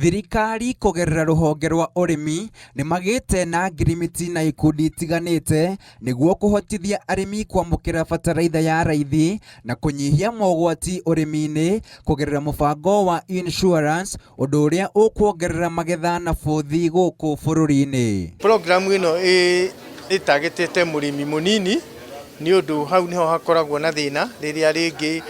Thirikari kũgerera rũhonge rwa ũrĩmi nĩmagĩte na ngirimiti na ikundi itiganĩte nĩguo kũhotithia arĩmi kwamũkĩra bataraitha ya raithi na kũnyihia mogwati ũrĩmi-inĩ kũgerera mũbango wa insurance ũndũ ũrĩa ũkuongerera magetha na bũthi gũkũ bũrũri-inĩ. Program ĩno ĩtagĩtĩte mũrĩmi mũnini nĩ ũndũ hau nĩho hakoragwo na thĩna rĩrĩa rĩngĩ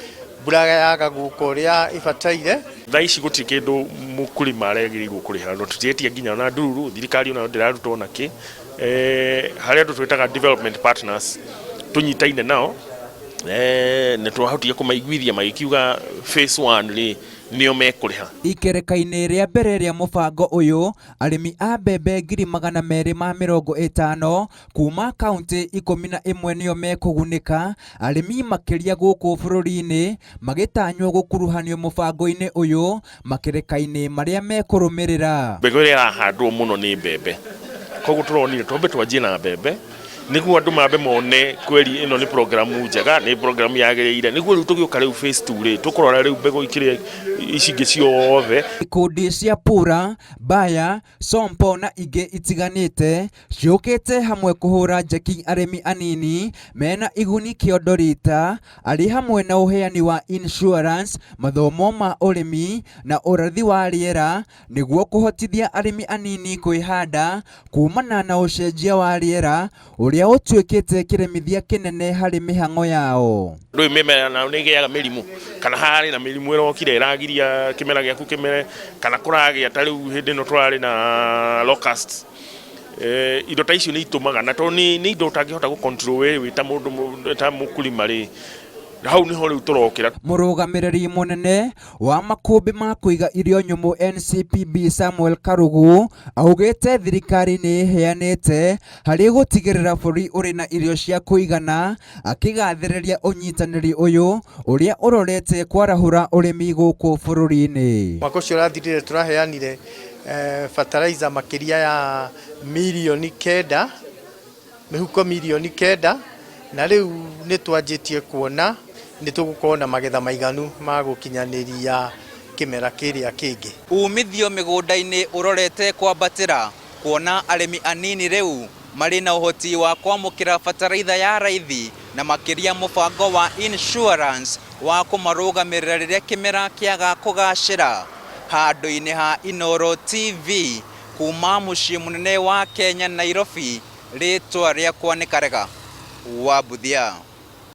mbura yaga gũka ũrĩa ĩbataire. Thaa ici gũtirĩ kĩndũ mũkulima aregĩrĩirwo kũrĩha no tũtiretia nginya ona ndururu thirikari onayo ndĩraruta ona kĩ. Harĩ andũ twĩtaga development partners tũnyitaine nao nĩ twahotire kũmaiguithia magĩkiuga phase one rĩ nĩo mekũrĩha. Ikereka-inĩ rĩa mbere rĩa mũbango ũyũ, arĩmi a mbembe 250,000 kuma kauntĩ 11 nĩo mekũgunĩka, arĩmi makĩria gũkũ bũrũri-inĩ magĩtanywo gũkuruhanio mũbango-inĩ ũyũ makereka-inĩ marĩa mekũrũmĩrĩra. Mbegũ ĩrĩa ĩrahandwo mũno nĩ mbembe, koguo tũronire twambe twanjie na mbembe nĩguo andũ mambe mone kweri ĩno nĩ programu njega, nĩ programu yagĩrĩire, nĩguo rĩu tũgĩũka rĩu phase 2 rĩ tũkũrora rĩu mbegũ ikĩrĩa ici ingĩ ciothe. Ikundi cia Pura, Baya, Sompo na ingĩ itiganĩte ciũkĩte hamwe kũhũra njeki arĩmi anini mena iguni kĩondo rita arĩ hamwe na ũheani wa insurance, mathomo ma ũrĩmi na ũrathi wa rĩera nĩguo kũhotithia arĩmi anini kwĩhanda kumana na ũcenjia wa rĩera ũrĩa ũtuĩkĩte kĩremithia kĩnene harĩ mĩhang'o yao. Ndũĩ mĩmera nayo nĩ ĩgĩaga mĩrimũ kana harĩ na mĩrimũ ĩrokire ĩragiria kĩmera gĩaku kĩmere kana kũragĩa ta rĩu hĩndĩ ĩno tũrarĩ na locusts. Indo ta icio nĩ itũmaga na tondũ nĩ indo ũtangĩhota gũ control we wĩ ta mũndũ ta mũkulima rĩ, hau nĩho rĩu tũrokĩra. Mũrũgamĩrĩri mũnene wa makũmbĩ ma kũiga irio nyũmũ NCPB Samuel Karugu augĩte thirikari nĩ ĩheanĩte harĩ gũtigĩrĩra bũrũri ũrĩ na irio cia kũigana, akĩgathĩrĩria ũnyitanĩri ũyũ ũrĩa ũrorete kwarahũra ũrĩmi gũkũ bũrũri-inĩ. Mwaka ũcio ũrathirire tũraheanire fertilizer makĩria ya mirioni 9, mĩhuko mirioni 9, na rĩu nĩ twanjĩtie kuona nĩ tũgũkorwo na magetha maiganu ma gũkinyanĩria kĩmera kĩrĩa kĩngĩ. Umithio mĩgũnda-inĩ ũrorete kwambatĩra kuona arĩmi anini rĩu marĩ na ũhoti wa kwamũkĩra bataraitha ya raithi na makĩria mũbango wa insurance wa kũmarũgamĩrĩra rĩrĩa kĩmera kĩaga kũgacĩra. Handũ-inĩ ha Inooro TV kuma mũciĩ mũnene wa Kenya Nairobi, rĩtwa rĩakwa nĩ Karega wa Mbuthia.